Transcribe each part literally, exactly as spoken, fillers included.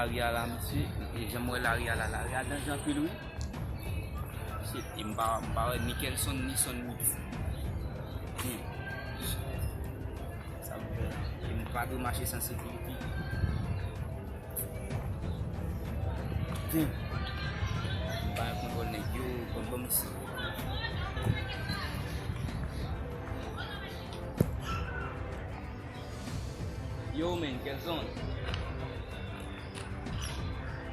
Lari a la, mesye, e jan m wè lari a la, lari a danje anpil, wi. Shit, e m pa, m pa wè ni Kelson, ni Son, ni. Hmm. Sa m fè la? E m pa dwe mache san sekirite. Damn. M pa gen kontwòl nèg yo, ban m, ban m isi. Yo, man, Kelson.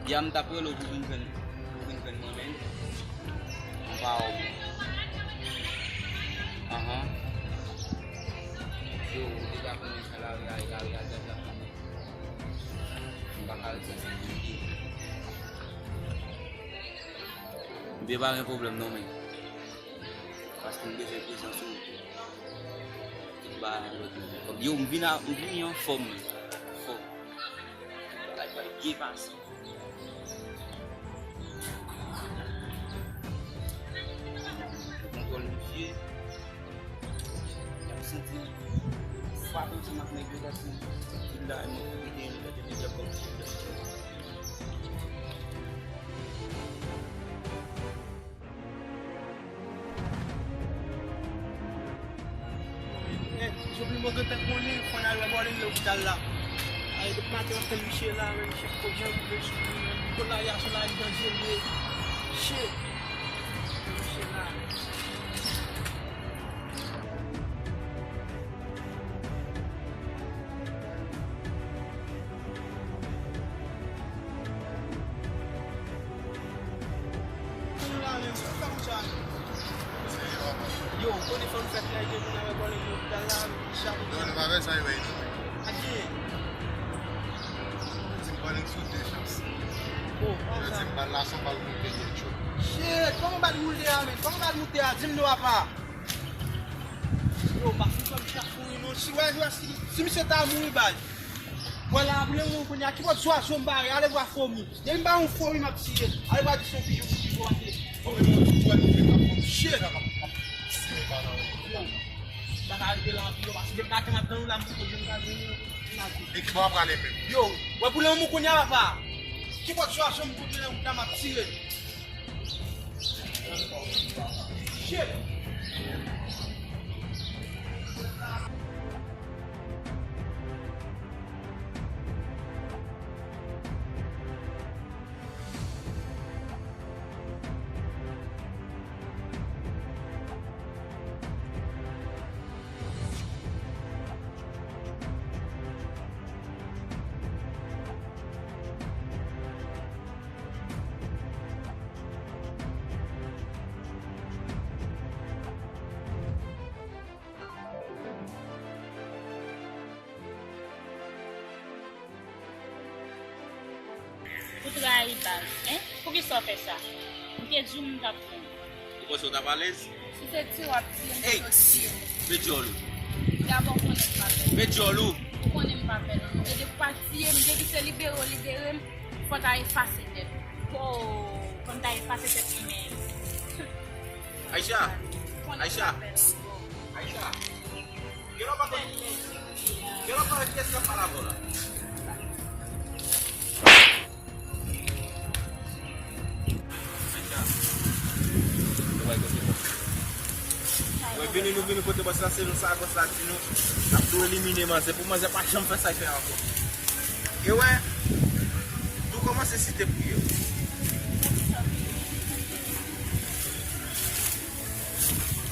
Ya m t ap rele w pou vin jwenn, pou vin jwenn mwen, man. Mwen pa wè w. Ahan. Yo, ou deja konnen jan lari a ye, lari a danje anpil. M pa ka ret san sekirite. Ebyen, pa gen pwoblèm non, men. Paske m bezwen prezans ou. Tout bagay an lòd, men. Kòm yo, m vin a, m vini anfòm, men. Anfòm. Tout bagay pral byen pase. Kontwòl mesye. Y ap santi m frape ansanm ak nèg yo, gade tout bagay mwen pou kite yo, gade nèg yo ap kòm ti. Eh, Jovenel mwen gentan konnen, fò n al wè bòlèt lopital la. Ay, depi maten w ap tann misye la, men misye poko janm rive sou li. Kot lari a, sou lari danje l ye. Shit. Misye la. Yo, konnen fò m fè klarite pou n al wè bòlèt lopital la, chapo. Non, nou pa fè sa, yo, non. Ak ki? Di m bòlèt sou de chans. Oh, yo di m bal la se yon bal moute, ye tchou. Shit, kòman bal moute a, men? Kòman bal moute a? Di m non, papa. Yo, pa fout fè m chak kouri non. Si wè, wè, si, si misye ta mouri, bay. Mwen la, boule moun kounye a, ki bòt zwazo m bare, ale vwa fomi. Depi m ba yon fomi, m ap tiye. Ale vwa di se yon pijon pou pijon ate. Shit. Yo, m pa ka rete la anpil, yo, paske depi maten m ap tann ou la, m poko janm ka jwenn ou, m ap di. E ki bò w prale menm? Yo, wè boule moun kounye a, papa. Ki bòt zwazo m kote nan wout la, m ap tire. Ou trayi baz, en? Poukisa w fè sa? M te di w m t ap pran. Ou panse w t ap alèz? Si se tiye w ap tiye m, se tiye m. Met djòl ou. Dabò w konnen m pa pè. Met djòl ou. Ou konnen m pa pè non. E depi w pa tiye m, depi se libere w libere m, fò w ta efase tèt ou. Oh, fò m ta efase tèt mwen menm. Aisha! Aisha! Aisha! Genlè w pa konn, genlè w pa konn kiyès k ap pale avè w la. Aisha! Ou wè kote bòs la. Wè vini nou vini kote bòs la, se nou sa bòs la di nou. N ap tou elimine manzè pou manzè pa janm fè sa l fè ankò. E wè, nou kòmanse site pou yo.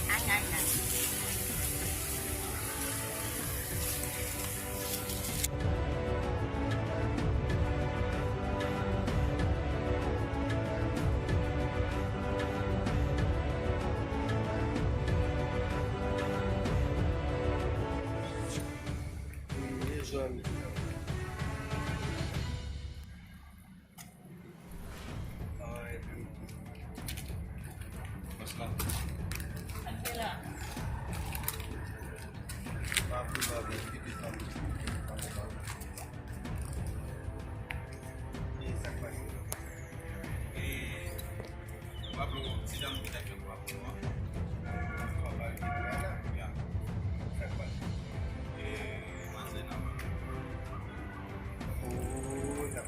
Ay, ay, ay. Bòs la. Sa k gen la? Pa vle, pa vle, kite fanmi. E sa k pase? E, m pa vle w ti jan m te fè w ap pran. Sa k pase? E, manzè nan men. Oh, y ap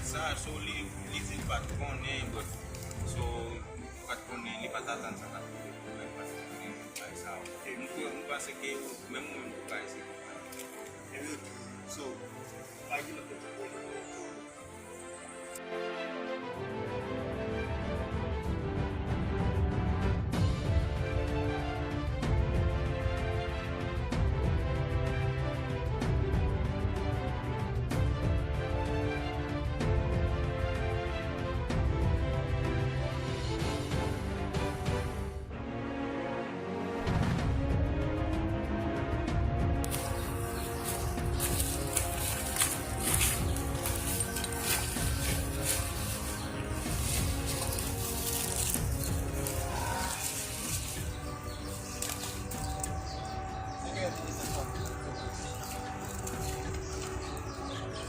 mesaj, so li, li di l pa t konnen, but, so, li pa t konnen, li pa t atann sa t ap rive pou mwen, li pa t konnen bagay sa yo. M kwè, m panse ke menm ou menm tou ka eseye. Ebyen, ok. So, pa gen lòt kote pou mwen.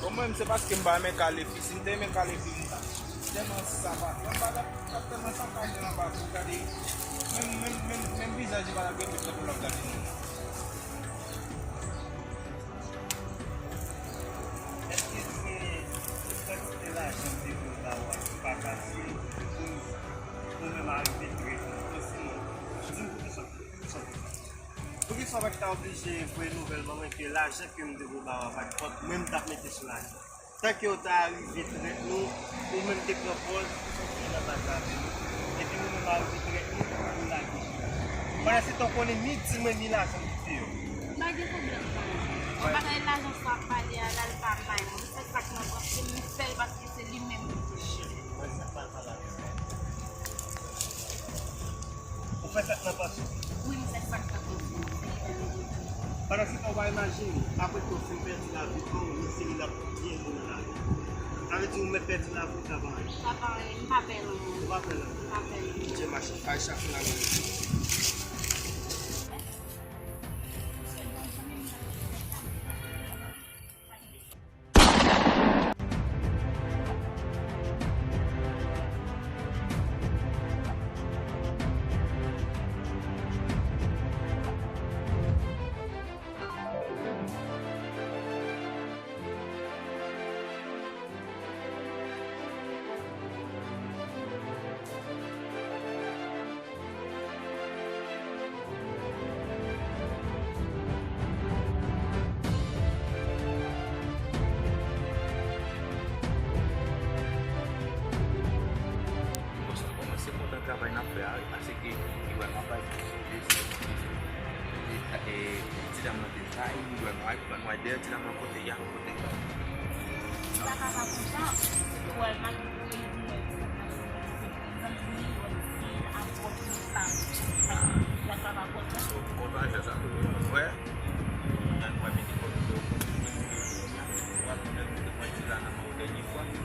Bon, mwen menm, se paske m pa renmen kale fi. Si m te renmen kale fi, m ta tèlman sava. Mwen pa t ap tèlman sakaje anba kou, gade. Menm, menm, menm, menm vizaj li pa t ap rete tankou l ap gade nou. Èske se kantite lajan m te dwe ba w a ki pa t ase pou, pou mwen m arive trèt ou? Sinon, di m poukisa, poukisa w te fè sa? Poukisa w pa t ka oblije voye nouvèl ban mwen ke lajan ke m te dwe ba w a pa t kont mwen m t ap mete sou lajan? Tanke w ta rive trèt nou, ou menm te pran pòz ou soti nan baz la avè nou, epi nou menm arive trèt nou, nou lage. Pandan se tan w konnen ni di mwen ni lajan m kite yo. Pa gen pwoblèm, pa. Yon bagay lajan sa ap pale a la, l pa bay mwen. Se sa k nan panse m fè l paske se li menm ki te chèf. Mwen sa pa l pale avè sa. Ou fè sa k nan panse w. Wi, m fè sa k nan panse m. Pandan se tan, w pa imajine, apre ke w fin pèdi lavi pa w, men se li l ap byen bon nan lavi. Sa vle di ou mèt pèdi lavi w, sa pa anyen. Sa pa anyen, m pa pè lanmò. Ou pa pè lanmò. M pa pè lanmò. Dye mache, Aïcha fin avè nou. Bon, sa kòmanse kontan travay n ap fè a, wi, paske li wè m ap bay ti dam nan detay, li wè m ap bay dèyè ti dam nan kote y a. Sa pa va kontan, se pou wè l m ap voye di mwen, zanmi li yo di l ap pwòp li pa. Sa pa va kontan. Kontan fè sa. Wè. Nan kwa mete kòb yo. Wè, mwen te pran ti la nan men w dènye fwa. Se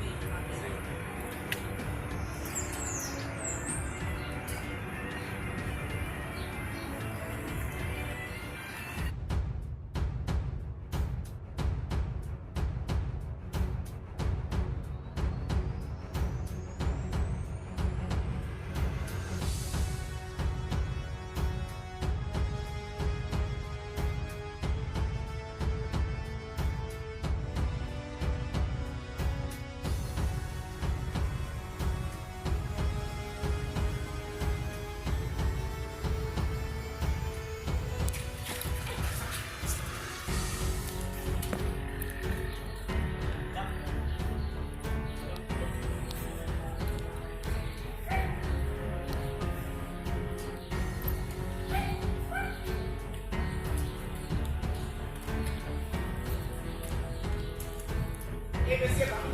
E mesye pa